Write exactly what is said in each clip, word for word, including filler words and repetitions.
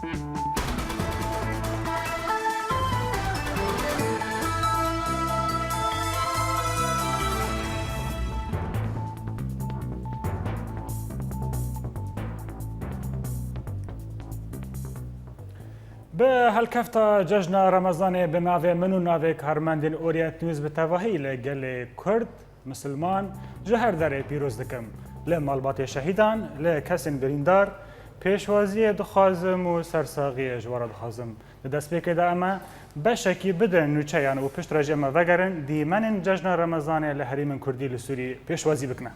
Bi helkefta cejna Remezanê bi navê min û navê karmendên Orient News bi tevahî li gelê Kurd, Misilman, ji her derê pîroz dikim. Li malbatê şehîdan, li kesên birîndar pêşwaziyê dixwazim û sersaxiyê ji we re dixwazim. Di destpêkê de em e beşekî bidin nûçeyan û piştre jî em e vegerin dîmenên cejna Remezanê li herêmên Kurdî li Sûrî pêşwazî bikine.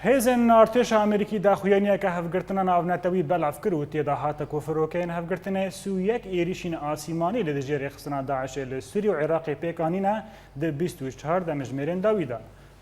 Hêzên artêşa Amerîkî daxuyaniyeke hevgirtina navnetewî belav kir û tê de hate ku firokeyên hevgirtinê sî û yek êrîşên asîmanî li dijî rêxistina DAIŞê li Sûrî û Iraqê pêk anîne di bîst û çar demjimêrên dawî de.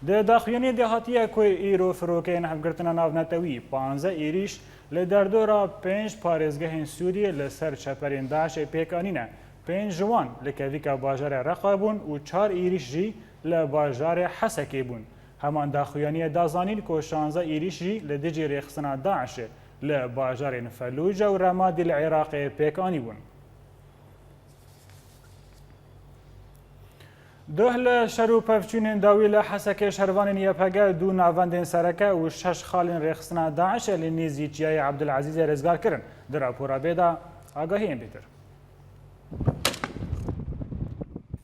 Di daxuyaniyê de hatiye ku îro firokeyên hevgirtina navnetewî panzdeh êrîş li derdora pênc parêzgehên Sûriyê li ser çeperên DAIŞê pêk anîne. Pênc ji wan li kevîka bajarê Reqa bûn û çar êrîş jî li bajarê Hesekê bûn. Heman daxuyaniyê da zanîn ku şanzdeh êrîş jî li dijî rêxistina DAIŞê li bajarên Felûce û Remadî li Iraqê pêk anîbûn. Duh li şer û pevçûnên dawî li Hesekê şervanên Y P G du navendên sereke û şeş xalên rêxistina DAIŞê li nêzî Çiyayê Ebdulezîzê rizgar kirin. Di rapora bê de agahiyên bêtir.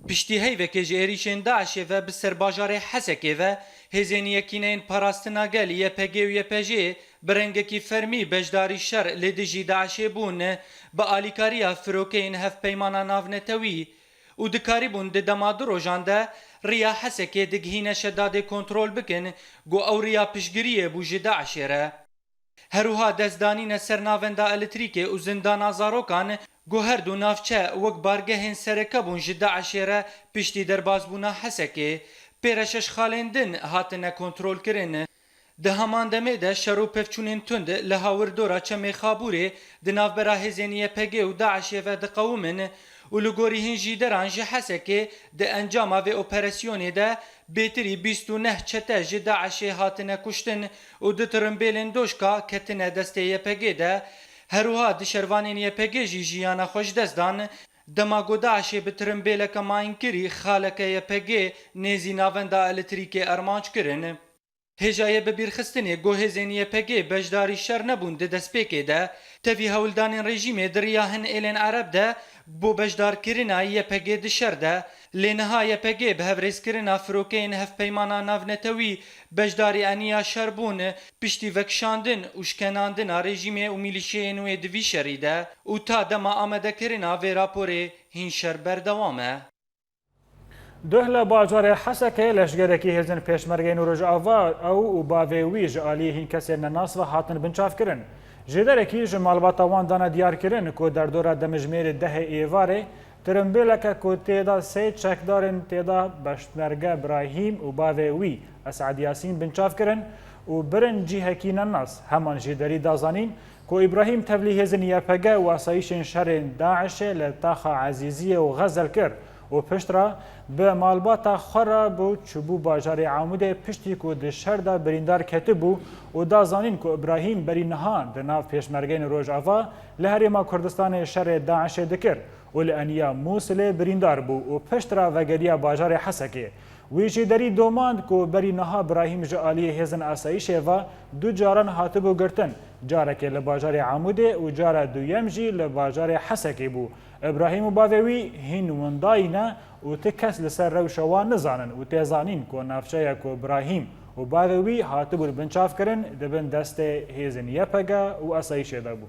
Piştî heyvekê ji êrîşên DAIŞê ve bi ser bajarê Hesekê ve, hêzên Yekîneyên Parastina Gel, Y P G û Y P J, bi rengekî fermî beşdarî şer li dijî DAIŞê bûn, bi alîkariya firokeyên hevpeymana navnetewî û dikarîbûn di dema du rojan de riya Hesekê digihîne Şedadê kontrol bikin, ku ew riya piştgiriyê bû ji DAIŞê re. Her wiha dest danîne ser navenda elektrîkê û zindana zarokan, ku her du navçe wek bargehên sereke bûn ji DAIŞê re piştî derbasbûna Hesekê. Pê re şeş xalên din hatine kontrolkirin. Di heman demê de şer û pevçûnên tund li hawirdora Çemê Xabûrê di navbera hêzên Y P G û DAIŞê ve diqewimin û li gorî hin jî deran ji Hesekê di encama vê operasyonê de bêtirî bîst û neh çete ji DAIŞê hatine kuştin û du tirimbêlên doşka ketine destê Y P G de. Her wiha du şervanên Y P G jî jiyana xwe ji dest dan, dema ku DAIŞê bi tirimbêleke mayînkirî xaleke Y P G nêzî navenda elektrîkê armanc kirin. Hêjayê bibîrxistinê ku hêzên Y P G beşdarî şer nebûn di destpêkê de, tevî hewldanên rejîmê di riya hin êlên ereb de bo beşdarkirina Y P G di şer de, lê niha Y P G bi hevrêzkirina firokeyên hevpeymana navnetewî beşdarî eniya şer bûn, piştî vekişandin û şkenandina rejîmê û milîşeyên wê di vî şerî de û ta dema amadekirina vê raporê hîn şer berdewam e. Duh li bajarê Hesekê leşgerekî hêzên Pêşmergeyên Rojava ew û bavê wî ji aliyê hîn kesên nenas ve hatin binçavkirin. Jêderekî ji malbata wan dane diyarkirin ku derdora demjimêrê dehê êvarê tirimbêleke ku tê de sê çekdarên tê de Peşmerge Brahîm û bavê wî Esad Yasîn binçav kirin û birin cihekî nenas. Heman jêderî da zanîn, ku Îbrahîm tevlî hêzên Y P G û asayîşên şerên DAIŞê li taxa Ezîziyê û Xezel kir û piştre bi malbata xwe re bû çûbû bajarê Amûdê, piştî ku di şer de birîndar ketibû û da zanîn ku Îbrahîm berî niha di nav pêşmergeyên Rojava li Herêma Kurdistanê şerê DAIŞê dikir û li eniya Mûsilê birîndar bû û piştre vegeriya bajarê Hesekê. Wî jêderî domand ku berî niha Brahîm ji aliyê hêzên asayîşê ve du caran hatibû girtin, carekê li bajarê Amûdê û cara duyem jî li bajarê Hesekê bû. Îbrahîm û bavê wî hîn windayî ne û ti kes li ser rewşa wan nizanin û tê zanîn ku navçeya ku Brahîm û bavê wî hatibûn binçavkirin di bin destê hêzên Y P G û asayîşê de bû.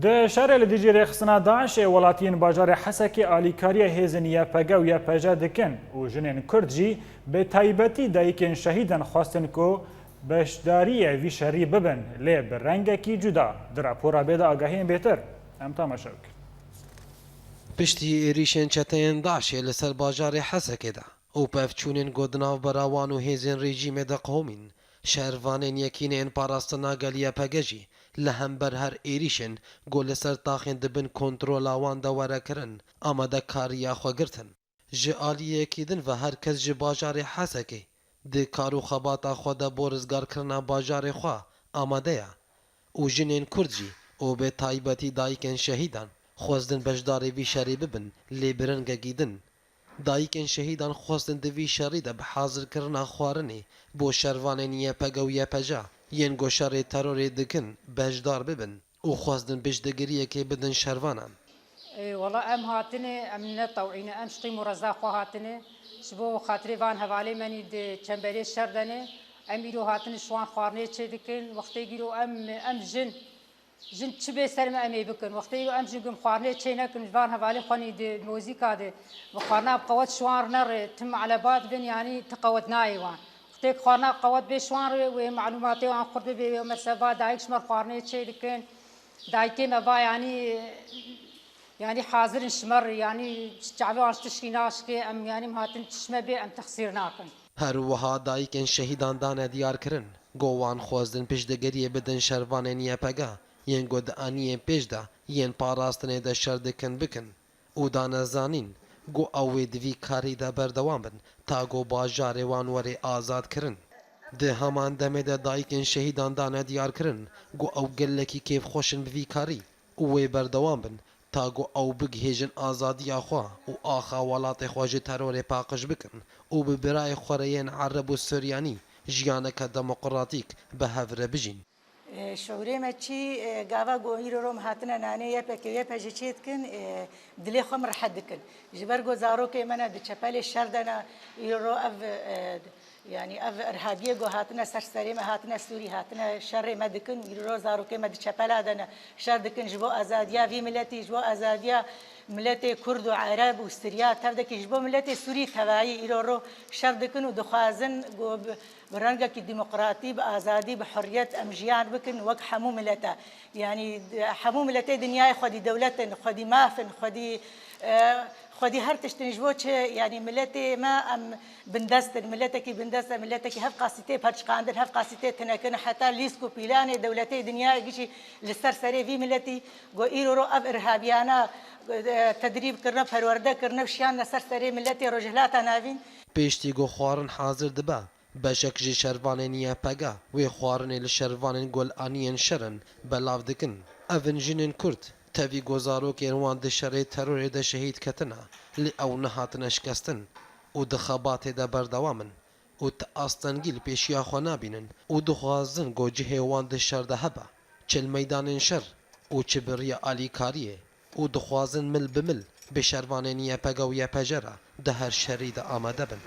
Di şerê li dijî rêxistina DAIŞê, welatiyên bajarê Hesekê alîkariya hêzên Y P G û Y P J dikin û jinên Kurd jî, bi taybetî dayikên şehîdan, xwestin ku beşdariyê vî şerî bibin, lê bi rengekî cuda. Di rapora bê de agahiyên bêtir em temaşe bikin. Piştî êrîşên çeteyên DAIŞê li ser bajarê Hesekê de û pevçûnên ku di navbera wan û hêzên rejîmê de qewimîn, Şervanên Yekîneyên Parastina Gel Y P G jî li hember her êrîşên ku li ser taxên di bin kontrola wan de were kirin, amadekariya xwe girtin. Ji aliyekî din ve her kes ji bajarê Hesekê di kar û xebata xwe de bo rizgarkirina bajarê xwe amade ye û jinên Kurd jî û bi taybetî dayikên şehîdan xwestin beşdarê vî şerê bibin, lê bi rengekî din. Dayikên şehîdan xwestin di vî şerî de bi hazirkirina xwarinê bo şervanên Y P G û Y P J yên ku şerê terorê dikin beşdar bibin û xwestin piştgiriyekê bidin şervanan. Ê, wela em hatine, em ne tewî ne, em ji qîm û reza xwe hatine. Ji bo xatirê van hevalê me nî di çemberê şer de ne. Em îro hatine ji wan xwarinê çê dikin. Wextê îro em, em jin, jin çi bê ser me em ê bikin. Wextê îro em jin gum xwarinê çê nekin, ji van hevalê xwe nî di muzîka de bi xwarina bi qewet ji wan re nere, tim eleba dibin, yanî ti qewet nayê wan. Wextê ku xwarina bi qewet bê ji wan re, wê malûmatê wan xurt bibe, wê mesela va dayik ji me re xwarinê çê dikin. Dayikê me va, yanî, yanî hazir in ji me re, yanî çavê wan ji tişkî naşikê, em, yanî, em hatin çi ji me bê, em texsîr nakin. Her wiha dayikên şehîdan dane diyarkirin, ku wan xwestin piştgiriyê bidin şervanên Y P G yên ku di aniyên pêş de yên parastinê de şer dikin bikin û dane zanîn, ku ew wê di vî karî de berdewam bin ta ku bajarê wan were azad kirin. Di heman demê de dayikên şehîdan dane diyarkirin, ku ew gelekî kêfxweş in bi vî karî û wê berdewam bin ta ku ew bigihêjin azadiya xwe û axa welatê xwe ji terorê paqij bikin û bi birayê xwe re yên Ereb û Suryanî jiyaneke demokratîk bi hev re bijîn. E, şûrê me çî, e, gava ku îro ro em hatine nanê Y P G, Y P G çê dikin, e, dilê xwe min rehet dikin. Ji ber ku zarokê me ne di çepelê şer de ne, îro ro ev, e, Yanî ev irhabiyê ku hatine ser serê me, hatine Sûrî, hatine şerê me dikin, îro zarokê me di çepela de ne, şer dikin ji bo azadiya vî miletî, ji bo azadiya miletê Kurd û Ereb û Sirya, tevdekî ji bo miletê Sûrî tevayî îro ro şer dikin û dixwazin ku bi, bi rengekî demokratî, bi azadî, bi hurriyet em jiyan bikin wek hemû milete. Yanî hemû miletê dinyayê xwedî dewlet in, xwedî maf in, xwedî, e, xwedî her tişt in. Ji bo çi? Yanî miletê me em bindest in, miletekî bindest e, miletekî hevqasî tê perçiqandin, hevqasî tê tinekin. Heta lîst û pîlanê dewletê dinyayê gişî li ser serê vî miletî ku îro ro ev irhabiyana, e, tedrîb kirine, perwerde kirine, şiyane ser serê miletê Rojhilata Navîn. Piştî ku xwarin hazir dibe, beşek ji şervanên Y P G wê xwarinê li şervanên ku li aniyên şer in belav dikin. Ev in jinên Kurd, tevî ku zarokên wan di şerê terorê de şehîd ketine, lê ew nehatine şikestin û di xebatê de berdewam in û ti astengî li pêşiya xwe nabînin û dixwazin ku cihê wan di şer de hebe, çi li meydanên şer û çi bi riya alîkariyê. Û dixwazin mil bi mil bi şervanên Y P G û Y P J re di her şerî de amade bin.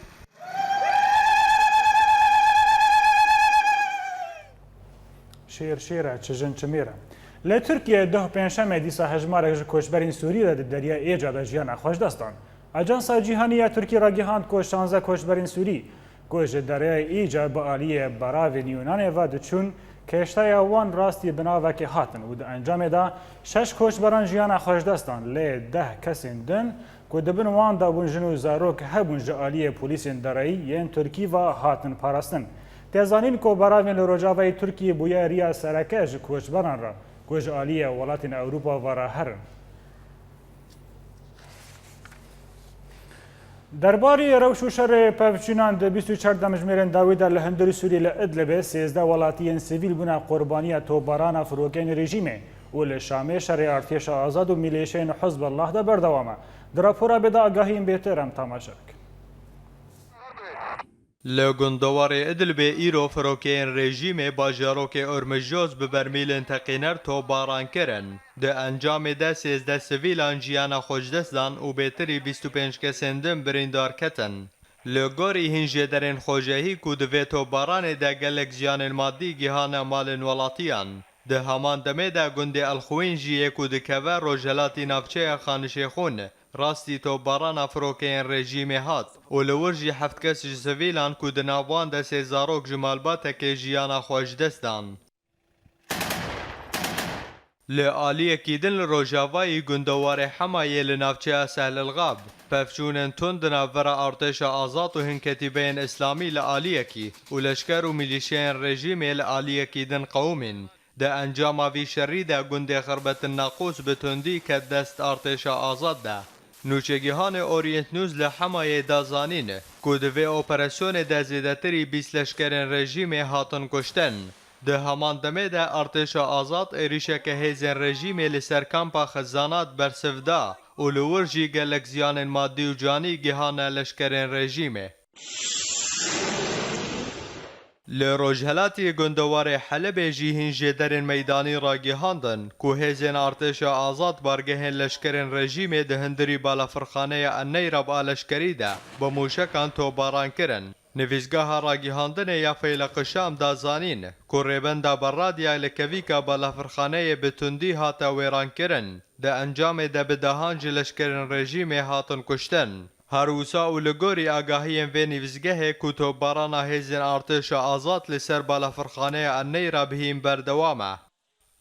Şêr şêr e, çi jin çi mêr e. Li Tirkiyeyê duh pêncşemê dîsa hejmarek ji koçberên Sûrî re di Deryayê Êca de jiyana xwe ji dest dan. Ajansa Cîhanî ya Tirkî ragihand ku şanze koçberên Sûrî ku ji Deryayê Îca bi aliyê beravên Yûnanê ve diçûn, kêşteya wan rastî bi navekê hatin û di encamê de şeş koçberan jiyana xwe ji dest dan, lê deh kesên din ku di bin wan de bûn jin û zarok hebûn ji aliyê polîsên dereyî yên Tirkî ve hatin parastin. Tê zanîn ku beravên li Rojavayê Tirkiyê bûye riya sereke ji koçberan re ku ji aliyê welatên Ewropa ve re herin. Derbarê rewş û şerê pevçûnan di bîst û çar demjimêrên dawî de li hundirê Sûriyê li Idlibê sêzdeh welatiyên sivîl bûne qurbaniya topbarana firokeyên rejîmê û li Şamê şerê artêşa azad û milîşeyên Hizbullah de berdewam e. Di rapora bê de agahiyên bêtir em temaşe bikin. Li gundewarê Idlibê îro firokeyên rejîmê bajarokê Ormijos bi bermîlên teqîner topbaran kirin. Di encamê de sêzdeh sivîlan jiyana xwe ji dest dan û bêtirî bîst û pênc kesên din birîndar ketin. Li gorî hîn jêderên xwecehî ku di vê topbaranê de gelek ziyanên madî gihane malên welatiyan. Di heman demê de gundê Elxwîn jî yê ku dikeve rojhelatî navçeya Xanişêxûn, rastî topbarana firokeyên rejîmê hat û li wir jî heft kes ji sivîlan ku di nav wan de sê zarok ji malbatekê jiyana xwe ji dest dan. Li aliyekî din li rojavayî gundewarê Hemayê li navçeya Sehlilxab, pevçûnên tund di navbera artêşa azad û hin ketîbeyên îslamî li aliyekî û leşker û milîşeyên rejîmê li aliyekî din qewimîn. Di encama vî şerî de gundê Xirbetin Naqûs bi tundî ket dest artêşa azad de. Nûçegihanê Orient News li Hemayê da zanîn ku di vê operasyonê de zêdetirî bîst leşkerên rejîmê hatin kuştin. Di heman demê de artêşa azad êrîşeke hêzên rejîmê li ser kampa Xizanat bersiv da û li wir jî gelek ziyanên madî û canî gihane leşkerên rejîmê. Li rojhelatî gundewarê Helebê jî hîn jêderên meydanî ragihandin ku hêzên artêşa azad bargehên leşkerên rejîmê di hundirî balafirxaneya Eneyra bi leşkerî de bi mûşekan topbaran kirin. Nivîsgeha ragihandinê ya Feyleqi Şam da zanîn ku rêbenda Berradya li kevîka balafirxaneyê bi tundî hate wêrankirin. Di encamê de bi dehan ji leşkerên rejîmê hatin kuştin. Her wisa û li gorî agahiyên vê nivîsgehê ku topbarana hêzên artêşa azad li ser balafirxaneya Eneyra bihîn berdewam e.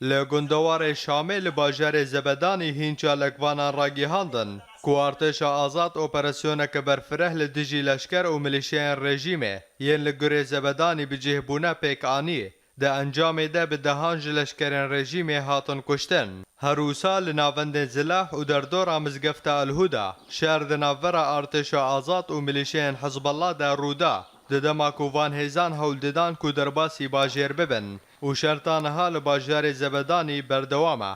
Li gundewarê Şamê li bajarê Zebedanî hîn çalakvanan ragihandin ku artêşa azad operasyoneke berfireh li dijî leşker û milîşeyên rejîmê yên li gurê Zebedanî bi cih bûne pêk anî. Di encamê de bi dehan ji leşkerên rejîmê hatin kuştin. Her wisa li navendên Zilah û derdora Mizgefta El Huda şer di navbera artêşa azad û milîşeyên Hizbullah de rû da. Di dema ku van hêzan hewl didan ku derbasî bajêr bibin û şerta niha li bajarê Zebedanî berdewam e.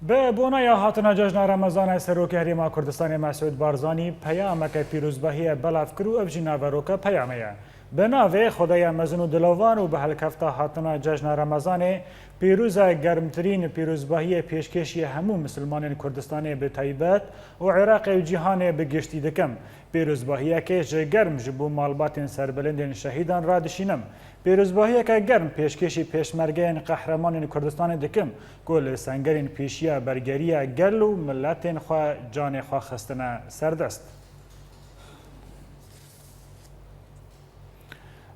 Bi bonaya hatina cejna Remezanê Serokê Herêma Kurdistanê Mesûd Barzanî peyameke pîrozbahiyê belav kir û ev jî naveroka peyamê ye. Bi navê Xwedaya mezin û dilovan û bi helkefta hatina cejna Remezanê pîroz e, germtirîn pîrozbahiyê pêşkêşî hemû misilmanên Kurdistanê bi taybet û Iraqê û cîhanê bi giştî dikim. Pîrozbahiyekê ji germ ji bo malbatên serbilindên şehîdan re dişînim. Pîrozbahiyeke germ pêşkêşî pêşmergeyên qehremanên Kurdistanê dikim ku li sengerên pêşiya bergeriya gel û miletên xwe canê xwe xistine serdest.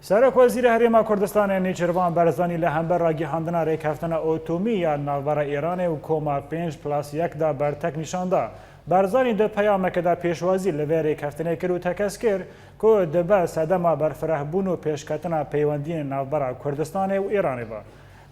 Serok Wezîrê Herêma Kurdistanê Nêçîrvan Barzanî li hember ragihandina rêkeftina atomî ya navbera Îranê û koma pênc plus yek de bertek nîşan da. Barzanî di peyameke de pêşwazî li vê rêkeftinê kir û tekez kir ku dibe sedema berfirehbûn û pêşketina peywendiyên navbera Kurdistanê û Îranê be.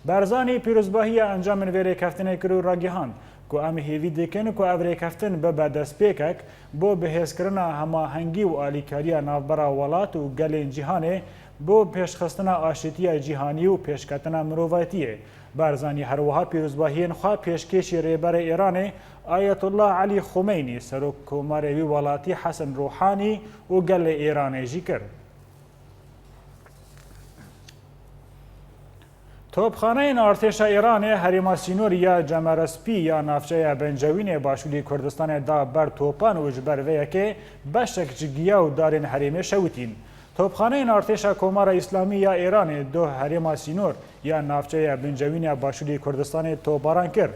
Barzanî pîrozbahiya encamên vê rêkeftinê kir û ragihand ku em hêvî dikin ku ev rêkeftin bibe destpêkek bo bihêzkirina hemahengî û alîkariya navbera welat û gelên cîhanê bo pêşxistina aşîtiya cîhanî û pêşketina mirovatiyê. Barzanî her wiha pîrozbahiyên xwe pêşkêşî Rêberê Îranê Ayetullah Elî Xumeynî, Serokkomarê wî welatî Hesen Ruhanî û gelê Îranê jî kir. Topxaneyên artêşa Îranê herêma sînorî ya Cemerespî ya navçeya Bincewînê başûrê Kurdistanê da ber topan û ji ber vê yekê beşek ji giya û darên herêmê şewitîn. Topxaneyên artêşa Komara Îslamî ya Îranê doh herêma sînor ya navçeya Bincewîn ya başûrê Kurdistanê topbaran kir.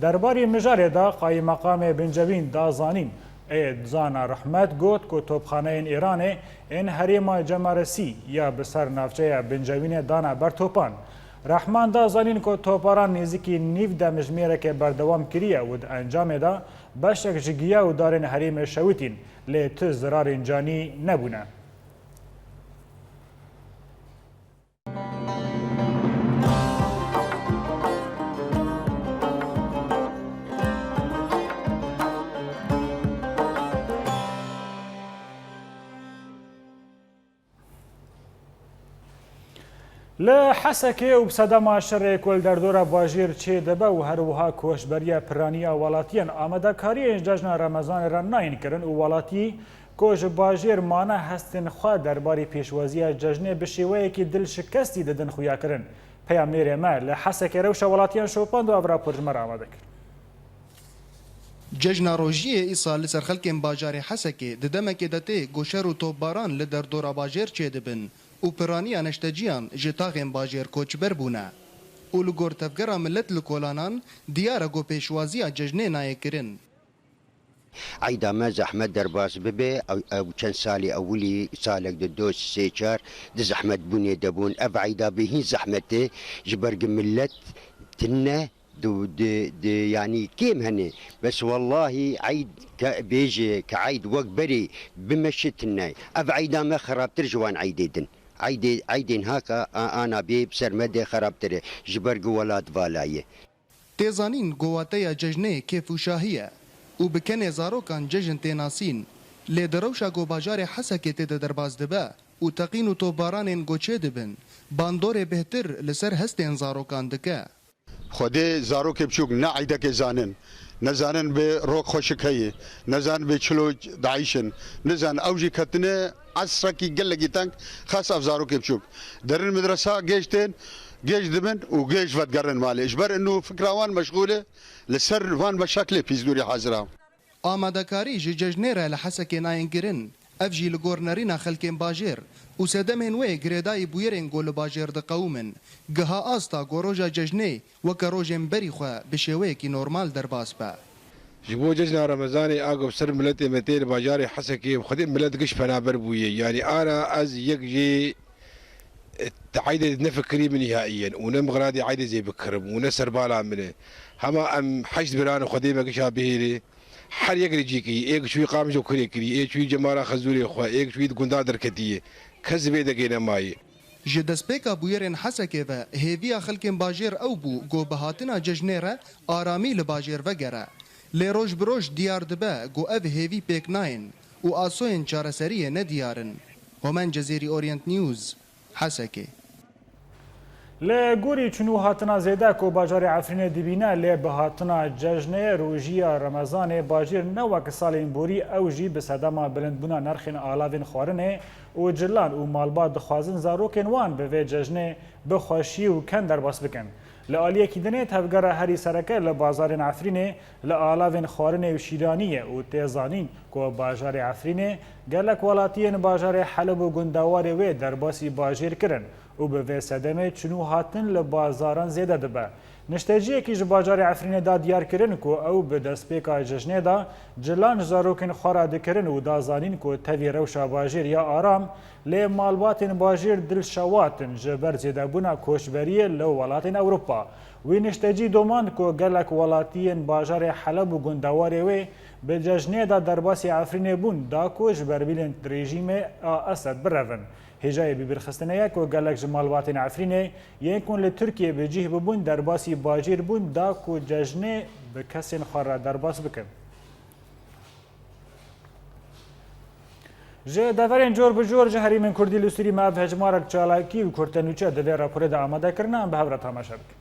Derbarê mijarê de qayîmeqamê Bincewîn da zanîn. Ê Zana Rehmet got ku topxaneyên Îranê ên herêma Cemaresî ya bi ser navçeya Bincewînê dane ber topan. Rehman da zanîn ku toparan nêzîkî nîv demjimêrekê berdewam kiriye û di encamê de beşek ji giya û darên herêmê şewitîn, lê tu zirarên canî nebûne. Li Hesekê û bi sedema şerê ku li derdora bajêr çêdibe û her wiha koçberiya piraniya welatiyan amadekariyên cejna Remezanê re nayên kirin û welatî ku ji bajêr mane hestên xwe derbarê pêşwaziya cejnê bi şêweyekî dilşikestî didin xuyakirin. Peyamnêrê me li Hesekê rewşa welatiyan şopand û ev rapor ji me re amade kir. Cejna rojiyê îsal li ser xelkên bajarê Hesekê di demekê de tê ku şer û topbaran li derdora bajêr çêdibin û piraniya neşteciyan ji taxên bajêr koçber bûne. Û li gor Tevgera Milet li Kolanan diyar e ku pêşwaziya cejnê nayê kirin. Eyda me zehmet derbas bibe, ew, ew çend salê ewilî, salek di do sê çar di zehmet bûnê de bûn. Ev eyda bê hîn zehmet e, ji ber ku milet tine, di, di, di, yanî kêm hene. Bes wellahî eyd ke bêje ke eyd wek berê bimeşe tine. Ev eyda me xerabtir ji wan eydê din. Eydê, eydên haka a, ana bê bi ser me de xerabtir e. Ji ber ku welat vala ye. Tê zanîn ku wateya cejnê kêf û şahî ye û bi kenê zarokan cejn tê nasîn. Lê di rewşa ku bajarê Hesekê tê de derbas dibe û teqîn û topbaranên ku çêdibin, bandorê bêhtir li ser hestên zarokan dike. Xwedê zarokê biçûk ne eydekê zanin, ne zanin bi rok xweşik heye, ne zanin bi çilo dayîş in, nizan ew jî ketine esrekî gelekî teng, xas ev zarokê biçûk. Derin medresa gêj tên, gêj dibin û gêj vedigerin malê. Ji ber inu fikra wan meşxûl e, li ser van meşaklê pîsdûrî hazir a. Amadekarî ji cejnê re li Hesekê nayên kirin. Ev jî li gor nerîna xelkên bajêr û sedemên wê girêdayî bûyerên ku li bajêr diqewimin, giha asta ku roja cejnê weke rojên berî xwe bi şêweyekî normal derbas be. Ji bo cejna Remezanê a ku bi ser miletê me tê li bajarê Hesekê, bi Xwedê milet giş penaber bûye. Yanî ana ez yek jê eydê nefikirî min nihaiyen û ne mixradê eydê zê bikirim û ne serbala min e. Hema em heşt biran Xwedê me gişa bihêlê. Her yek li cî kirî, êk çûyî Qamişlo Kurê kirî, ê çûyî Cemala Xezûrê xwe, êk çûyî di gunda derketiye. Kes di vê dekê nemayê. Ji destpêka bûyerên Hesekê ve hêviya xelkên bajêr ew bû ku bi hatina cejnê re aramî li bajêr vegere. Lê roj bi roj diyar dibe ku ev hêvî pêk nayên û asoyên çareseriyê nediyar in. Homen Cezîrî Orient News, Hesekê. Li gorî çûn û hatina zêde ku bajarê Efrînê dibîne, lê bi hatina cejnê rojiya Remezanê bajêr ne wek salên borî ew jî bi sedema bilindbûna nerxên alavên xwarinê û cilan û malbat dixwazin zarokên wan bi vê cejnê bi xweşî û ken derbas bikin. Li aliyekî dinê tevgera herî sereke li bazarên Efrînê li alavên xwarinê û şîraniyê û tê zanîn ku bajarê Efrînê gelek welatiyên bajarê Heleb û gundewarê wê derbasî bajêr kirin û bi vê sedemê çûn û hatin li bazaran zêde dibe. Nişteciyekî ji bajarê Efrînê da diyar kirin ku ew bi destpêka cejnê de cilan ji zarokên xwe re dikirin û da zanîn ku tevî rewşa bajêr ya aram lê malbatên bajêr dilşewat in ji ber zêdebûna koçberiyê li welatên Ewropa. Wî niştecî domand ku gelek welatiyên bajarê Heleb û gundewarê wê bi cejnê de derbasî Efrînê bûn da ku ji berbîlên rejîmê a Esed birevin. Hêjayê bîrxistinê ye ku gelek ji malbatên Efrînê yên ku li Tirkiyê bi cih bibûn derbasî bajêr bûn da ku cejnê bi kesên xwe re derbas bikin. Ji deverên cor bi cor ji herêmên kurdî li Sûrî me ev hejmarek çalakî û kurtenûçe di vê raporê de amade kirine, em bi hev re temaşe bikin.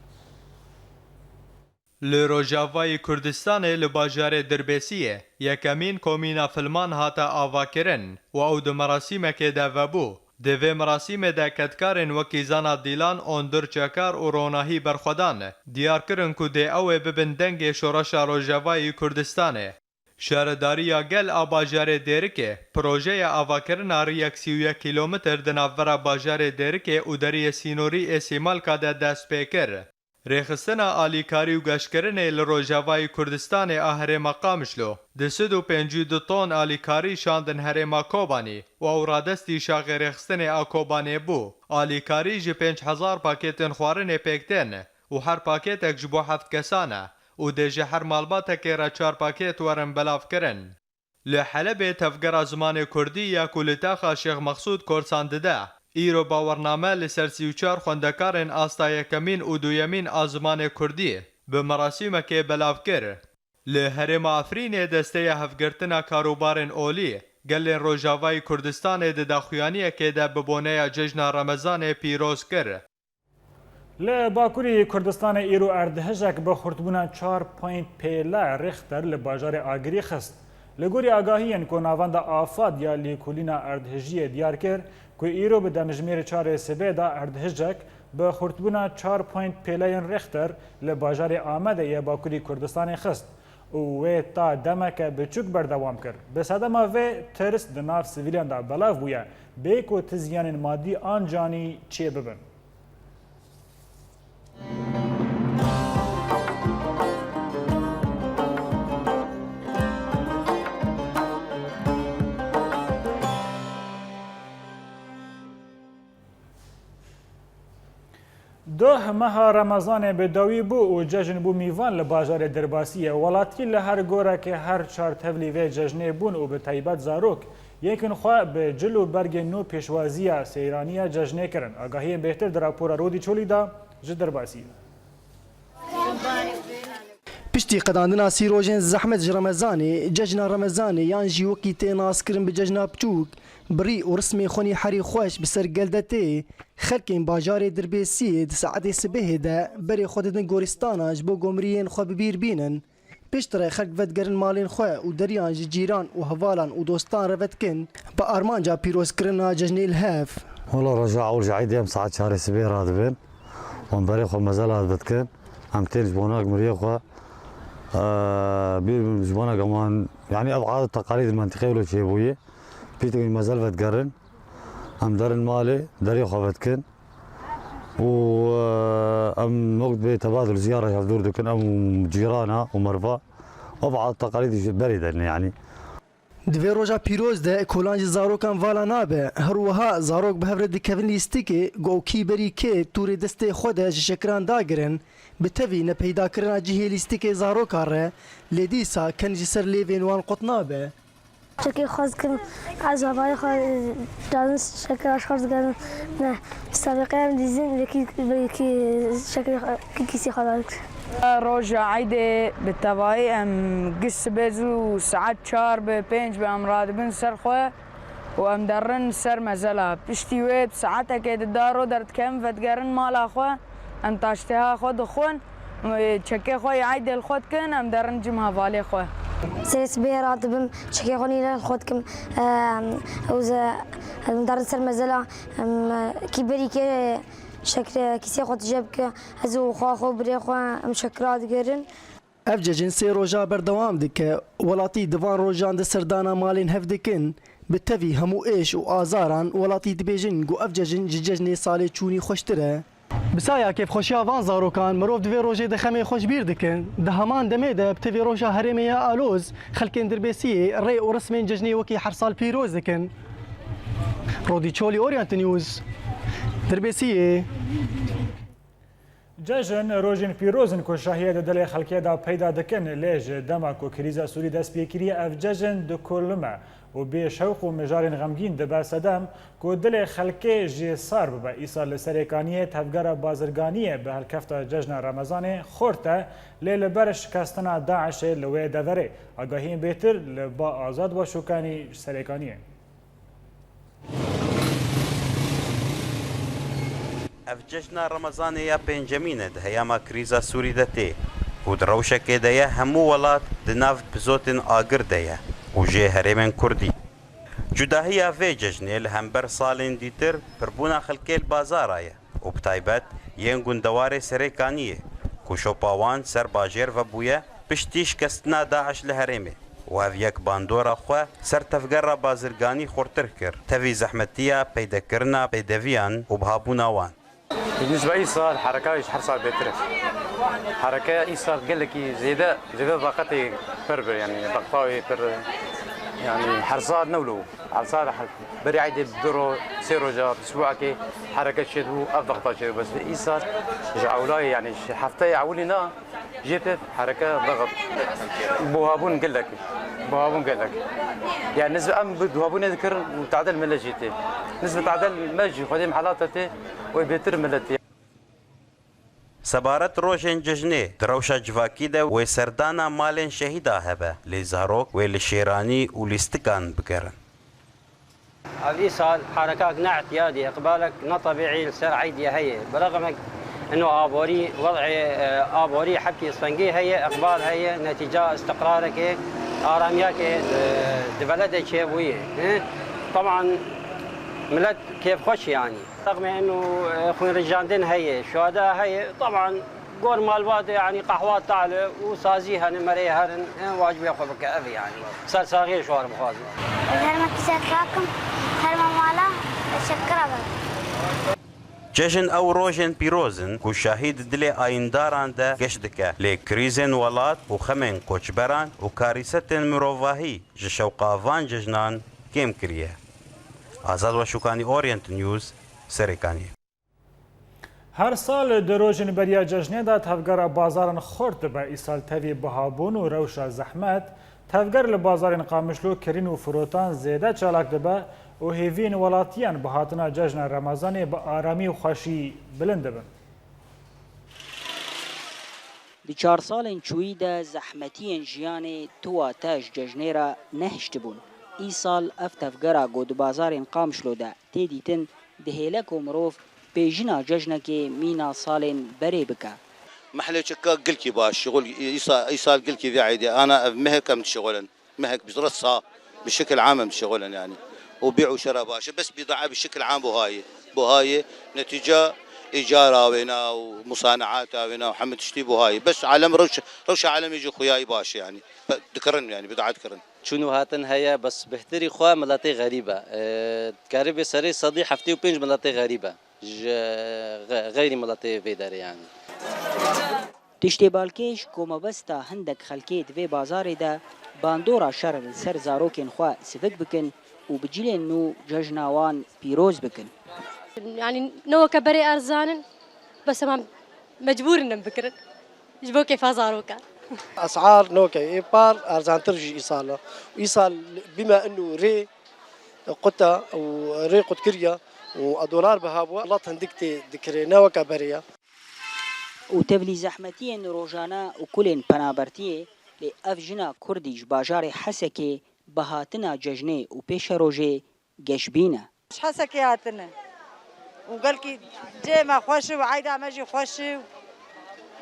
Li Rojavayê Kurdistanê li bajarê Dirbêsiyê yekemîn komîna filman hate avakirin û ew di merasîmekê de vebû. Di vê merasîmê de kedkarên wekî Zana Dîlan, Ondur Çekar û Ronahî Berxwedan diyar kirin ku dê ew ê bibin dengê şoreşa Rojavayê Kurdistanê. Şaredariya Gel a bajarê Dêrikê projeya avakirina riyek sî û yek kîlometr di navbera bajarê Dêrikê û deriyê sînorî ê Sîmalka de dest pê kir. Rêxistina alîkarî û geştkirinê li Rojavayê Kurdistanê a Herêma Qamişlo du sed û pêncî û du ton alîkarî şandin Herêma Kobanî û ew radestî şaxê rêxistinê a Kobanê bû. Alîkarî ji pênc hezar pakêtên xwarinê pêk tên û her pakêtek ji bo heft kesan e û dê ji her malbatekê re çar pakêt werin belavkirin. Li Helebê Tevgera Zimanê Kurdî ya ku li taxa Şêx Mexsûd korsan dide, îro bawername li ser sî û çar xwendekarên asta yekemîn û duyemîn a zimanê kurdî bi merasîmekê belav kir. Li Herêma Efrînê Desteya Hevgirtina Karûbarên Olî gelên Rojavayê Kurdistanê di daxuyaniyekê de bi boneya Cejna Remezanê pîroz kir. Li Bakurê Kurdistanê îro erdhejek bi xurtbûna çar point pêle Richter li bajarê Agirî xist. Li gorî agahiyên ku Navenda Afad ya Lêkolîna Erdhejiyê diyar kir ku îro bi demjimêr çarê sibê de erdhejek bi xurtbûna çar point pêleyên Richter li bajarê Amedê yê Bakurî Kurdistanê xist û wê ta demeke biçûk berdewam kir. Bi sedema vê tirs di nav sivîlan de belav bûye, bê ku ti ziyanên madî an canî çêbibin. Doh meha Remezanê bi dawî bû û cejn bû mîvan li bajarê Dirbasiyê. Welatî li her gorekê her çar tevlî vê cejnê bûn û bi taybet zarok, yekên xwe bi cil û bergên nû pêşwaziya seyraniya cejnê kirin. Agahiyên bêhtir di rapora Rodî Çolî de ji Dirbasiyê. Piştî qedandina sî rojên zehmet ji Remezanê, cejna Remezanê yan jî wekî tê naskirin bi cejna piçûk, bi rî û rismê xwenî herî xweş bi ser gel de tê, xelkên bajarê Dirbêsiyê di saetê sibehê de berê xwe didin gorîstana ji bo ku miriyên xwe bi bîr bînin. Piştre xelk vedigerin malên xwe û deriyan ji cîran û hevalan û dostan re vedikin, bi armanca pîrozkirina cejnê li hev. Wela roja ewil ji eydê em saet çarê sibê radibin. Em berê xwe mezela dikin. Em tên ji bona miriyê xwe, e, bîr bin ji bona geman, yanî ev adet teqalîd mentiqê wilo çêbûye. Piştre mezel vedigerin. Em derin malê, derê xwe vedikin. Û, e, em wek bê tebadul ziyara ji hev dûr dikin, em û cîrana û merva. Ev adet teqalîd ji berê derine yanî. Di vê roja pîroz de kolan ji zarokan vala nabe. Her wiha zarok bi hev re dikevin lîstikê, ku ew kî berî kê tûrê destê xwe de ji şekiran dagirin, bi tevî nepeydakirina cihê lîstikê zarokan re, lê dîsa ken ji ser lêvên wan qut nabe. Çekê xwaz kim, ez havayê xwe, e, dazin şekera ji xwe digerin. Ne, sabiqe em dîzin, vekî, vekî şekera xwe, kî kîsî xwe dadik. Roja eydê bi tevayî em giş sibê zû saet çar be, pênc be em radibin ser xwe û em derin ser mezela. Piştî wê bi saetekê di daro derdikevin vedigerin mala xwe, em taştêha xwe dixwin, çekê xwe yê eydê li xwe dikin, em derin cim hevalê xwe. Serê sibê radibim, çekê xwe nîne li xwe dikim, em, û ze-, em derin ser mezela, em, kî berî kê şekre kîsê xwe tije bike, ez û xwe xwe birê xwe em şekira digerin. Ev cejin sê roja berdewam dike. Welatî di van rojan de serdana malên hev dikin. Bi tevî hemû êş û azaran welatî dibêjin ku ev cejin ji cejnê salê çûnî xweştir e. Bi saya kêfxweşiya van zarokan mirov di vê rojê de xemê xwe ji bîr dikin. Di heman demê de bi tevî roja herêmê ya Aloz, xelkên Dirbêsiyê rê û rismên cejnê wekî her sal pîroz dikin. Rodî Çolî, Orient News, Dirbêsiyê. Cejin rojên pîroz in ku şahiyê di dilê xelkê de peyda dikin, lê ji dema ku krîza Sûrî dest pê kiriye, ev cejin dikolime û bê şewq û mijarên xemgîn dibe sedem ku dilê xelkê jê sar bibe. Îsal li Serêkaniyê tevgera bazirganiyê bi helkefta cejna Remezanê xurt e, lê li ber şikestina DAIŞê li wê deverê. Agahiyên bêhtir li ba Azad Başûkanî ji Serêkaniyê. Ev cejna Remezanê ya pêncemîn e di heyama krîza Sûrî de tê û di rewşekê de ye hemû welat di nav epîzotên agir de ye û jê herêmên Kurdî. Cudahiya vê cejnê li hember salên dîtir pirbûna xelkê li bazara ye û bi taybet yên gundewarê Serêkaniyê ku şopa wan ser bajêr vebûye, piştî şikestina DAIŞ li herêmê û ev yek bandora xwe ser tevgera bazirganî xurtir kir, tevî zehmetiya peydekirina pêdeviyan û bihabûna wan. Bi nisbe îsal hereka ji her sal bêtir e. Hereke îsal gelekî zêde, zêde daqetê pir bir, yanî daqetê pir, yanî her sal ne wilo. Her sal her-, berî eydê bi du ro-, sê roja, bi sibûakê hereke çêdibû, ev daqeta çêdibû. Bes îsal ji ewlayê, yanî ji hefteyê ewilî ne, Jê pê hereke daxist. Buhabûn gelek. Buhabûn gelek. Yani nizbe em bi duhabûnê dikirin û tadil millet jî tê. Nizbe tadil me jî xwedê mihelata tê û bêtir millet tê. Sebaret rojên cejnê di rewşa civakî de wê serdana malên şehîda hebe, lê zarok wê li şêranî û lîstikan bigerin. Ev îsal herekak ne îtiyadî, îqbalek ne tebîî li ser eydê heye. Bi rexmek ino aborî, wed'ê, e, aborî hebkî sengî heye, îqbal heye, netîca îstiqrarekê, aramiyakê, e, di beledê çêbûye. Hı? Teban milet kêfxweş e yanî. Rexmê ino, e, xwînrijandin heye, şuhada heye. Teban Gor malbat, yanî qehwa tale û sazî hene, merê herin, em wacibê xwe bike, ev e yanî. Sersaxiyê ji wan bixwazin. Ez herma kîse dipakim, herma mala, ez şekira be. Cejin ew rojên pîroz in ku şahî di dilê ayîndaran de geş dike, lê krîzên welat û xemên koçberan û karîsetên mirovahî ji şewqa van cejnan kêm kiriye. Azad Weşûkanî, Orient News, Serêkaniyê. Her sal di rojên beriya cejnê de tevgera bazaran xurt dibe. Îsal tevî bihabûn û rewşa zehmet, tevger li bazarên Qamişlo kirîn û firotan zêde çalak dibe û hêviyên welatiyan bi hatina cejna Remezanê bi aramî û xweşî bilind dibin. Di çar salên çûyî de zehmetiyên jiyanê tu wate ji cejnê re nehiştibûn. Îsal ev tevgera ku di bazarên Qamişlo de tê dîtin, dihêle ku mirov pêjina cejnekê mîna salên berê bike. Mehlê Çika gilkî baş, şixul îsa, îsal gilkî vê eydê. Ana ev mehek em dişixulin. Mehek bi resa, bi şekil am em dişixulin yani. Û bî û şera baş e. Bes bîdaa bi şekil am buhayê. Buhayê, netîca îcara wêna û musanaata wêna û hemî tiştî buhayê. Bes alem rewş, rewşa alemê jî xuyayî baş e yani. Pe-, dikirin yani, bîdaa dikirin. Çûn û hatin heye, bes bihtirî xwe miletê xerîb e. E, dikarî bê serê sedî heftê û pênc miletê xerîb e. Ji xe-, xeyrî miletê vê derê yani. Tiştê balkêş ku mebesta hindek xelkê di vê bazarê de bandora şer li ser zarokên xwe sivik bikin û bi cilên nû cejna wan pîroz bikin. Yani ne weke berê erzan in, bes hema mecbûr in em bikirin. Ji bo kêfa zarokan. Esar ne weke ê par erzantir jî îsal e. Îsal bîme inu rê quta û rê qutkiriya û a dolar biha bû, welat hindik tê dikirê, ne weke berê ye. Û tevlî zehmetiyên rojane û kulên penabertiyê, lê ev jina Kurdî ji bajarê Hesekê bi hatina cejnê û pêşerojê geşbîn e. Ji Hesekê hatine û gelkî cihê me xweş e û eyda me jî xweş e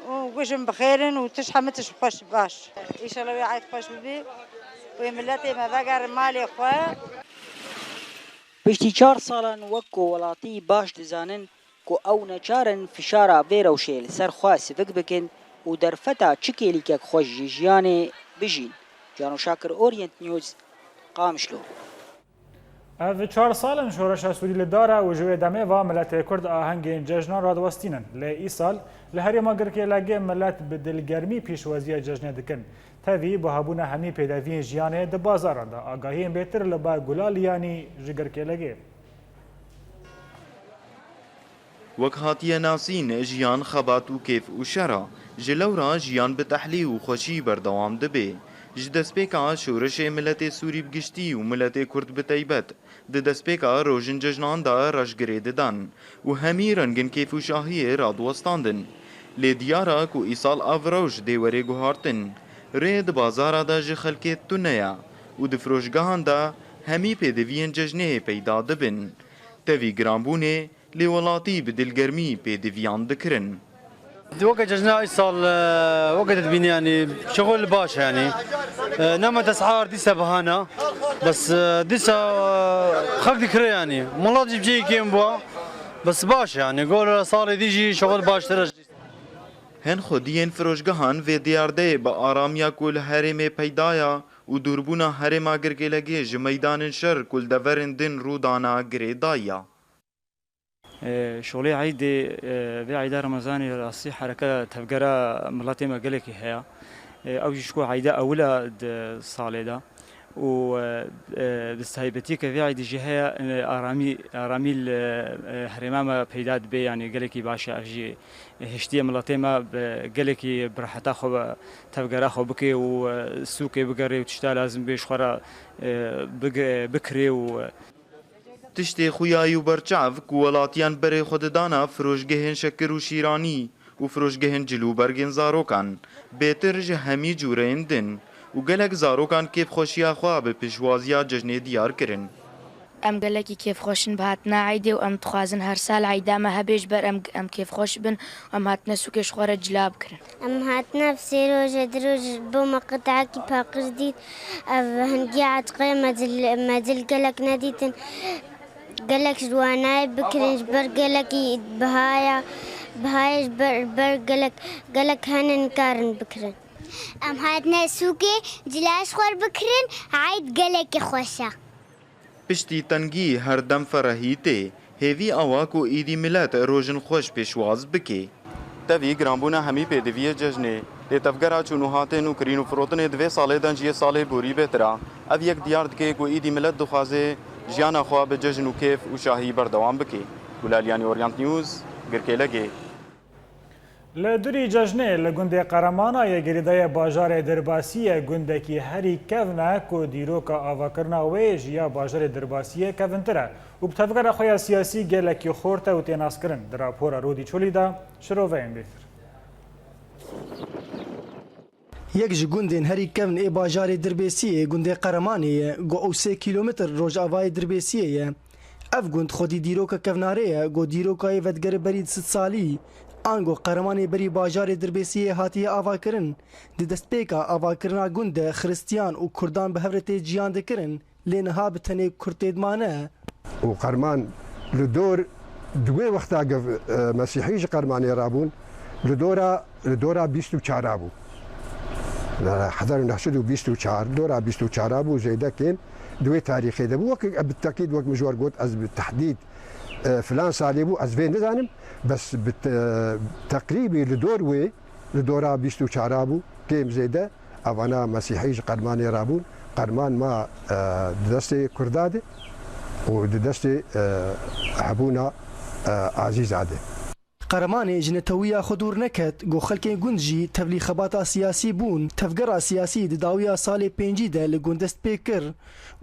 û gujin bi xêr in û tişt hemî tişt xweş baş. Înşallah wê eyd xweş bibî û wê miletê me vegerin malê xwe. Piştî çar salan wek ku welatî baş dizanin, ku ew neçar in fişara vê rewşê li ser xwe sivik bikin û derfeta çi kêlîkek xweş ji jiyanê bijîn. Cano Şakir, Orient News, Qamişlo. Ev çar sal in şoreşa Sûrî li dar e û ji wê demê ve miletê Kurd ahengên cejnan radiwestînin. Lê îsal li herêma Girkêlegê milet bi dilgermî pîşwaziya cejnê dikin. Tevî buhabûna hemî pêdeviyên jiyanê di bazaran de. Agahiyên bêtir li ba Gulal Yanî ji Girkêlegê. Wek hatiye nasîn, jiyan xebat û kêf û şer e. Ji lewra jiyan bi tehlî û xweşî berdewam dibe. Ji destpêka şoreşê miletê Sûrî bi giştî û miletê Kurd bi teybet di destpêka rojin cejnan de reş girê didan û hemî rengin kêf û şahiyê radiwestandin. Lê diyar e ku îsal ev rewş dê were guhartin. Rê di bazara de ji xelkê tune ye û di firoşgehan de hemî pêdiviyên cejnê peyda dibin. Tevî giranbûnê, lê welatî bi dilgermî pêdiviyan dikirin. Di weke cejna îsal, e, weke dibînî, yanî şixul baş e, yanî. E, nema tesar dîsa bahana. Bes, e, dîsa, e, xelk dikire, yanî. Milet jî bi cihê kêm bû. Bes baş e, yanî. Gor salê dî jî şixul baştir e. Hin xwediyên firoşgehan vê diyardeyê bi aramiya ku li herêmê peyda ya û dûrbûna herêma Girkêlegê ji meydanên şer ku li deverên din rû dana girêdayî ya. Şolê eydê, vê eyda Remezanê rastî hereke tevgera miletê me gelekî heye. Ew jî ji ku eyda ewil e di salê de û bi taybetî ke vê eydî jî heye, aramî, aramî li herêma me peyda dibe, yanî gelekî baş e. Ev jî hiştiye miletê me bi gelekî bi reheta xwe tevgera xwe bike û sûkê bigere û tişta lazim bê ji xwe re bikirê û Tiştê xuyayî û berçav ku welatiyan berê xwe didana firoşgehên şekir û şîranî û firoşgehên cil û bergên zarokan, bêtir ji hemî cûreyên din û gelek zarokan kêfxweşiya xwe bi pêşwaziya cejnê diyar kirin. Em gelekî kêfxweş in bi hatina eydê û em dixwazin her sal eyda me hebe ji ber em, em kêfxweş bin û em hatine sûkê ji xwe re cila bikirin. Em hatine ev sê roj e, di roj ji bo me qitayekî paqij dît. Ev hingiya etiqê me cil, me cil gelek nedîtin. Gelek ji wanayê bikirin, ji ber gelekî biha ye. Bihayê ji ber, ber gelek, gelek hene nikarin bikirin. Em hatine sûkê cila ji xwe re bikirin, eyd gelekî xweş e. Piştî tengî her dem ferehî tê. Hêvî ew e ku îdî milet rojin xweş pêşwaz bike. Tevî giranbûna hemî pêdiviyê cejnê, lê tevgera çûn û hatin û kirîn û firotinê di vê salê de ji yê salê borî bêtir e. Ev yek diyar dike ku îdî milet dixwaze jiyana xwe bi cejn û kêf û şahî berdewam bike. Gulal Yanî, Orient News, Girkêlegê. Li durî cejnê li gundê Qeremanayê girêdayê bajarê Dirbasiyê gundekî herî kevn e ku dîroka avakirina wê ji ya bajarê Dirbasiyê kevintir e û bi tevgera xwe ya siyasî gelekî xort e û tê naskirin. Di rapora Rodî Çolî de şiroveyên bêtir. Yek ji gundên herî kevn ê bajarê Dirbêsiyê gundê Qeremanê ye, ku ew sê kîlometr rojavayê Dirbêsiyê ye. Ev gund xwedî dîroka kevnarê ye, ku dîroka yê vedigerê berî sed salî, ango Qeremanê berî bajarê Dirbêsiyê hatiye avakirin. Di destpêka avakirina gund de xiristiyan û kurdan bi hev re tê ciyan dikirin, lê niha bi tenê kurd tê dimane. Û Qerman li dor di wê wexta giv, e, Mesîhî ji Qermanê rabûn, li dora, li dora bîst û çara bû. Hezar û neh sed û bîst û çar, dora bîst û çara bû, zêde kêm di wê tarîxê de bû. Wek, bi tekîd, wek min ji we got, ez bi tehdîd, e, filan salê bû, ez vê nizanim, bes bi te-, teqrîbî li dor wê, li dora bîst û çara bû, kêm zêde, evana Mesîhî ji Qermanê rabûn. Qerman ma, e, di destê Kurda de û di destê, e, hebûna, e, Azîza de. Qeremanê ji netewiya xwe dûr neket, ku xelkên gund jî tevlî xebata siyasî bûn. Tevgera siyasî di dawiya salê pêncî de li gund dest pê kir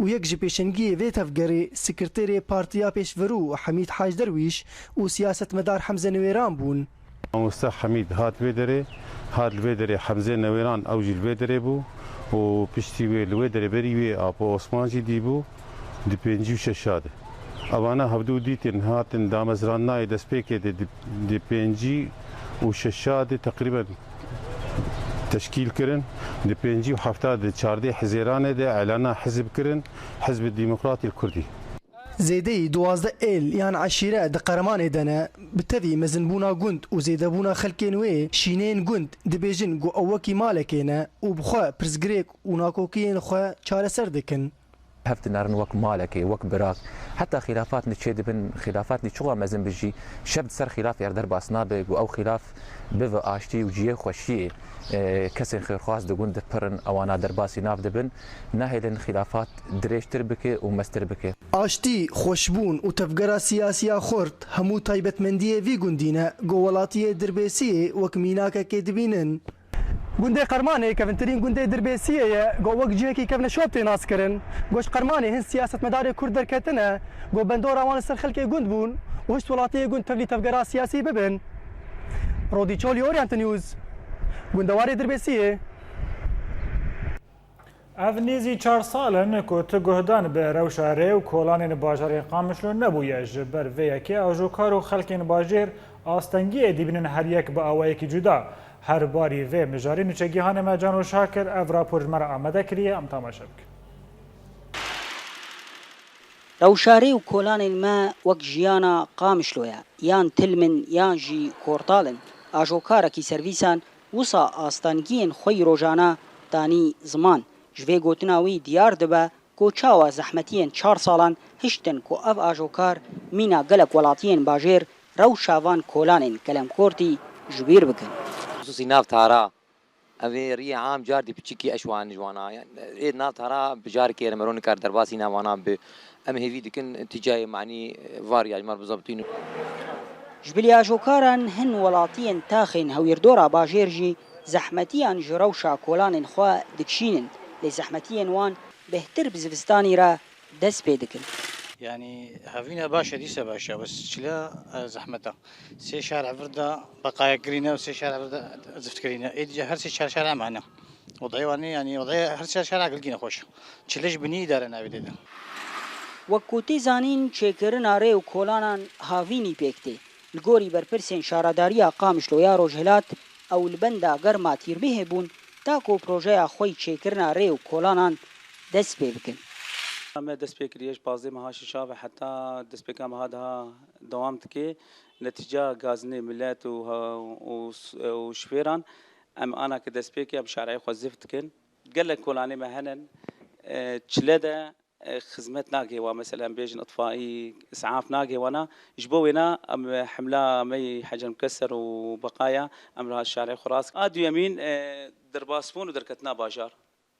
û yek ji pêşengiyê vê tevgerê sekreterê Partiya Pêşverû Hemîd Hac Derwîş û siyasetmedar Hemze Newêran bûn. Mamoste Hemîd hat vê derê, hat li vê derê Hemzê Newêran, ew jî li vê derê bû û piştî wê li wê derê berî wê Apo Osman jî dîbû di pêncî û şeşa de. Evana hevdû dîtin hatin damezrandinayê destpêkê de di, di pêncî û şeşa de teqrîben teşkîl kirin. Di pêncî û hefta de çardeh Hizêranê de elana hizb kirin, Hizb Demokratî Kurdî. Zêdeyî duwazdeh êl yan eşîre di Qeremanê de ne. Bi tevî mezinbûna gund û zêdebûna xelkên wê, şîneyên gund dibêjin ku ew wekî malekê ne û bi xwe pirsgirêk û nakokiyên xwe çareser dikin. Hev dinerin wek malekê, wek birak. Heta xîlafat niçê dibin, xîlafat niçiwa mezin bi jî, şev di ser xîlafê re derbas nabe, ku ew xîlaf bive aştî û cihê xweşiyê, e, kesên xêrxwaz di gund dipirin, ewana derbasî nav dibin, nahêlin xîlafat dirêjtir bike û mestir bike. Aştî, xweşbûn û tevgera siyasiya xurt hemû taybetmendiyê vî gundî ne, ku welatiyê Dirbêsiyê wek mînakekê dibînin. Gundê Qermanê kevintirîn gundê Dirbêsiyê ye, ku wek cihekî kevneşop tê naskirin. Ku ji Qermanê hin siyasetmedarê Kurd derketine, ku bendora wan li ser xelkê gund bûn û hişt welatiyê gund tevlî tevgera siyasî bibin. Rodî Çolî, Orient News, gundewarê Dirbêsiyê. Ev nêzî çar sal in ku tu guhdan bi rewşa rê û kolanên bajarê Qamişlo nebûye. Ji ber vê yekê ajokar û xelkên bajêr astengiyê dibînin her yek bi awayekî cuda. Her barî vê mijarê nûçegihanê me Cano Şakir ev rapor ji me re amade kiriye, em temaşe bikin. Rewşa rê û kolanên me wek jiyana Qamişlo ye, yan tilm in yan jî kortal in. Ajokarekî servîsan wisa astengiyên xwe yî rojana danî ziman. Ji vê gotina wî diyar dibe ku çawa zehmetiyên çar salan hiştin ku ev ajokar mîna gelek welatiyên bajêr rewşa van kolanên kelemkortî ji bîr bikin. Xisûsî nav tara, ev ê riyê am car dî piçikî eşwan ji wana. Ê nav tara bi car kêr mero nikar derbasî nav wana bi. Em hêvî dikin tîcayê manî var ya ji mar bizabitîn. Ji bilî ajokaran hin welatiyên taxên hewîrdora bajêr jî zehmetiyan ji rewşa kolanên xwe dikişînin, lê zehmetiyên wan bêhtir bi zivistanî re dest pê dikin. Yanî hevîna baş e, dîsa baş e, bes çila, e, zehmet e. Sê şar evir de beqaya kirîne û sê şar evir de zift kirîne. Ê dîca her sê çar şar em hene. Odayê wan ê, yanî odayê her çar şar gilgîne xweş. Çile ji binî îdare navê dê de. Wek ku tê zanîn, çêkirina rê û kolanan havînî pêk tê. Li gorî berpirsên şaredariya Qamişlo ya Rojhilat, ew li benda germa tîrbihê bûn, ta ku projeya xwe yî çêkirina rê û kolanan dest pê bikin. Me dest pê kiriye ji pazdeh meha şişa ve heta destpêka meha daha dewam dike. Netîca gazinê milet û, û, û şifêran em ana ke destpêkê em şareyê xwe zif dikin. Gelek kolanê me hene, e, çile de, e, xizmet nagê wa, mesela em bêjin itfaî, isaf nagê wana. Ji bo wêna em hemla me yî Hecer Mikeser û Beqaya em rahat şarê xwe rast. A duyemîn, e, derbasbûn û derketina bajar.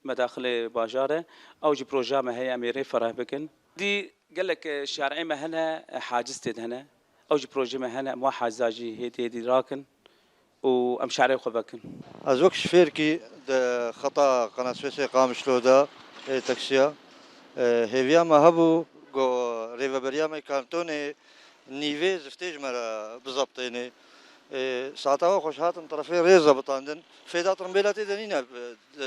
Medaxilê bajar e. Ew jî projeya me heye, em ê rê fereh bikin. Dî gelek, e, şarê me hene, e, haciz tê de hene. Ew jî projeyê me hene, em wa haciza jî hêdî hêdî rakin. û em şerê xwe vekin. Ez wek şifêrkî di xeta Qenasûsê Qamişlo de ê taksiya, e, hêviya me hebû ku rêveberiya me kantonê nîvê ziftê ji me re bizebtênê. E, saeta we xweş hatin terefê rê zebitandin. Fêda tirmbêla tê de nîne, e,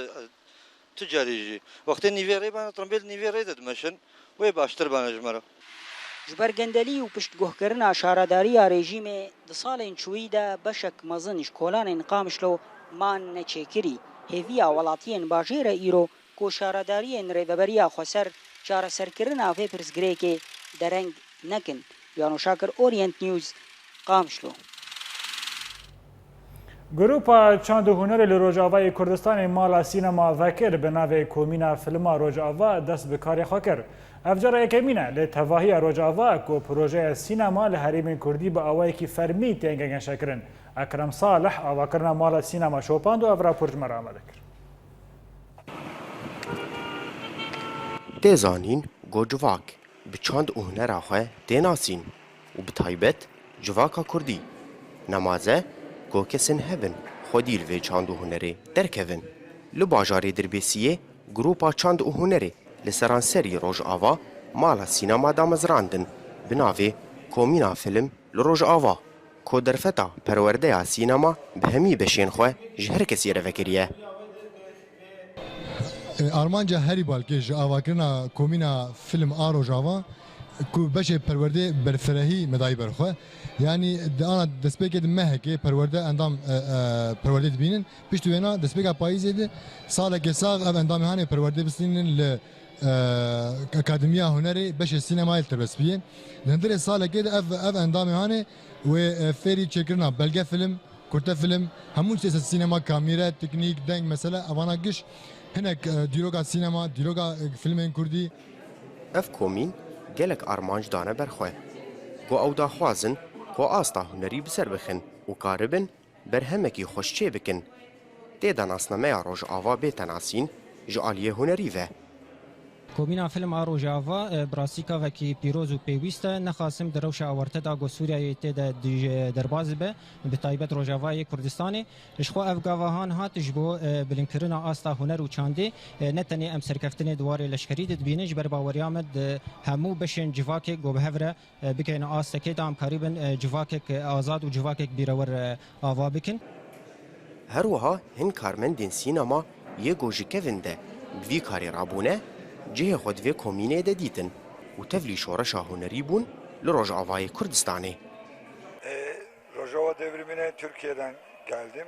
tu carî jî. Wextê nîvê rê bane, tirmbêl nîvê rê de dimeşin. Wê baştir bane ji me re. Ji ber gendelî û piştguhkirina şaredariya rejîmê di salên çûyî de beşek mezin ji kolanên Qamişlo man neçêkirî. Hêviya welatiyên bajêr e îro ku şaredariyên Rêveberiya Xweser çareserkirina vê pirsgirêkê dereng nekin. Yano Şakir, Orient News, Qamişlo. Grupa Çand û Hunerê li Rojavayê Kurdistanê mala sînema vekir bi navê Komîna Filma Rojava dest bi karê xwe kir. Ev cara yekemîn e li tevahiya Rojava ku projeya sînema li herêmên Kurdî bi awayekî fermî têne geşekirin. Ekrem Salih avakirina mala sînema şopand û ev rapor ji me re amade kir. Tê zanîn ku civak bi çand û hunera xwe tê nasîn û bi taybet civaka kurdî. Nemaze ku kesên hebin xwedî li vê çand û hunerê derkevin. Li bajarê Dirbêsiyê grûpa çand û hunerê li seranserî Rojava mala sînema damezrandin bi navê Komîna Film li Rojava, ku derfeta perwerdeya sînema bi hemî beşên xwe ji her kesî re vekiriye. Armanca herî balkêş ji avakirina Komîna Film a Rojava ku beşê perwerdê berfirehî me dayî ber xwe. Yanî di ana destpêkê di mehekê perwerde endam, e, e, perwerdê dibînin. Piştî wêna destpêka payîzê de salekê sax ev endamê hanê perwerdê bistînin li, e, Akademiya Hunerê beşê sînemayê li Terbespiyê. Di hundirê salekê de ev, ev endamê hanê wê, e, fêrî çêkirina belge film, kurte film, hemû siyaseta sînema, kamîre, teknîk, deng, mesele, evana giş hinek, e, dîroka sînema, dîroka, e, filmên kurdî. Ev komîn gelek armanc dane ber xwe, ku ew daxwazin ku asta hunerî bi ser bixin û karibin berhemekî xweş çêbikin. Tê de nasnameya Rojava bête nasîn ji aliyê hunerî ve. Komîna Film a Rojava, e, bi rastî kavekî pîroz û pêwîst e. Nexasim di rewşa awarte de ku Sûriyeyê tê de dij-, derbas dibe, bi taybet Rojavayê Kurdistanê. Ji xwe ev gava han hat ji bo, e, bilindkirina asta huner û çandê, e, ne tenê em serkeftinê di warê leşkerî de dibînin, ji ber baweriya me di hemû beşên civakê ku bi hev re, e, bikeyne astekê de em karîbin, e, civakek, e, azad û civakek bîrewer, e, ava bikin. Her wiha hin karmendên sînema yê ku ji kevin de bi vî karê rabûne, cihê xwe di vê komînê de dîtin û tevlî şoreşa hunerî bûn li Rojavayê Kurdistanê. E, Rojava Devrimine Türkiye'den geldim.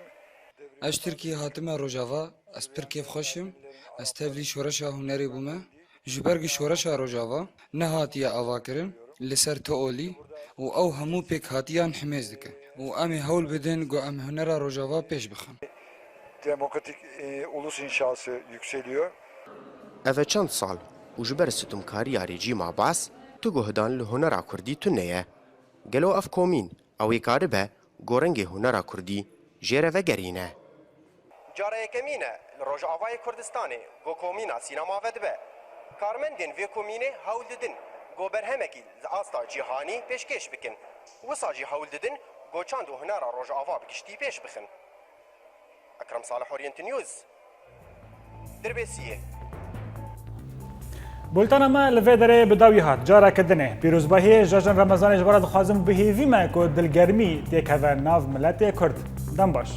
Ez ji Tirkiyê hatime Rojava, ez pir kêfxweş im. Ez tevlî şoreşa hunerê bûme. Ji ber ku şoreşa Rojava nehatiye avakirin, li ser tu olî û ew hemû pêkhatiyan himêz dike û em ê hewl bidin ku em hunera Rojava pêş bixin. Demokratik, e, ulus inşası yükseliyor. Ev e çend sal û ji ber situmkariya rejîma Baas tu guhdan li hunera kurdî tune ye. Gelo ev komîn ew ê karibe gorengê hunera kurdî jê re vegerîne? Cara yekemîn e li Rojavayê Kurdistanê ku komîna sînema vedibe. Karmendên vê komînê hewl didin ku berhemekî li asta cîhanî pêşkêş bikin. Wisa jî hewl didin ku çand û hunera Rojava bi giştî pêş bixin. Ekrem Salih, Orient News, Dirbêsiyê. Bultena me li vê derê bi dawî hat. Careke dinê pîrozbahiyê Cejn Remezanê ji we re dixwazim û bi hêvî me ku dilgermî têkeve nav miletê Kurd. Dem baş.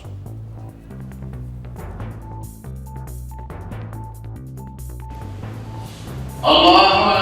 اللهم